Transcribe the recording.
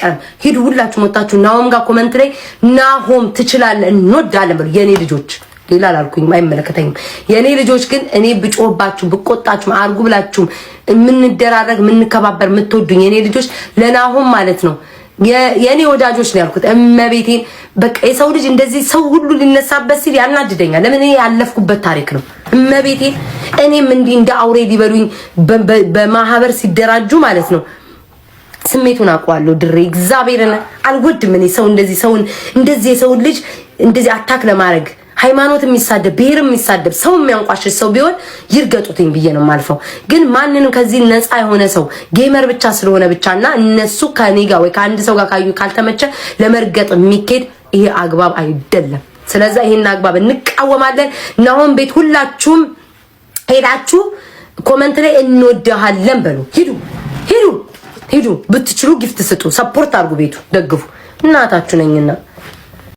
አይቀርም። ሂዱ ሁላችሁም ወጣችሁ ናሆም ጋር comment ላይ "ናሆም ትችላለህ፣ እንወዳለን" በሉ። የኔ ልጆች፣ ሌላ አላልኩኝም፣ አይመለከተኝም። የኔ ልጆች ግን እኔ ብጮህባችሁ፣ ብቆጣችሁም፣ አርጉ ብላችሁም የምንደራረግ፣ የምንከባበር፣ የምትወዱኝ የኔ ልጆች ለናሆም ማለት ነው የኔ ወዳጆች ነው ያልኩት። እመቤቴን በቃ የሰው ልጅ እንደዚህ ሰው ሁሉ ሊነሳበት ሲል ያናድደኛል። ለምን? እኔ ያለፍኩበት ታሪክ ነው። እመቤቴን እኔም እንዲህ እንደ አውሬ ሊበሉኝ በማህበር ሲደራጁ ማለት ነው ስሜቱን አውቀዋለሁ። ድሬ እግዚአብሔርን አልወድም። እኔ ሰው እንደዚህ ሰውን እንደዚህ የሰውን ልጅ እንደዚህ attack ለማድረግ ሃይማኖት የሚሳደብ፣ ብሔር የሚሳደብ፣ ሰው የሚያንቋሽሽ ሰው ቢሆን ይርገጡትኝ ብዬ ነው የማልፈው። ግን ማንንም ከዚህ ነፃ የሆነ ሰው gamer ብቻ ስለሆነ ብቻና እነሱ ከኔ ጋር ወይ ከአንድ ሰው ጋር ካዩ ካልተመቸ ለመርገጥ የሚኬድ ይሄ አግባብ አይደለም። ስለዛ ይሄን አግባብ እንቃወማለን። ናሆም ቤት ሁላችሁም ሄዳችሁ comment ላይ "እንወድሃለን" በሉ። ሂዱ፣ ሂዱ፣ ሂዱ። ብትችሉ gift ስጡ፣ support አድርጉ፣ ቤቱ ደግፉ። እናታችሁ ነኝና።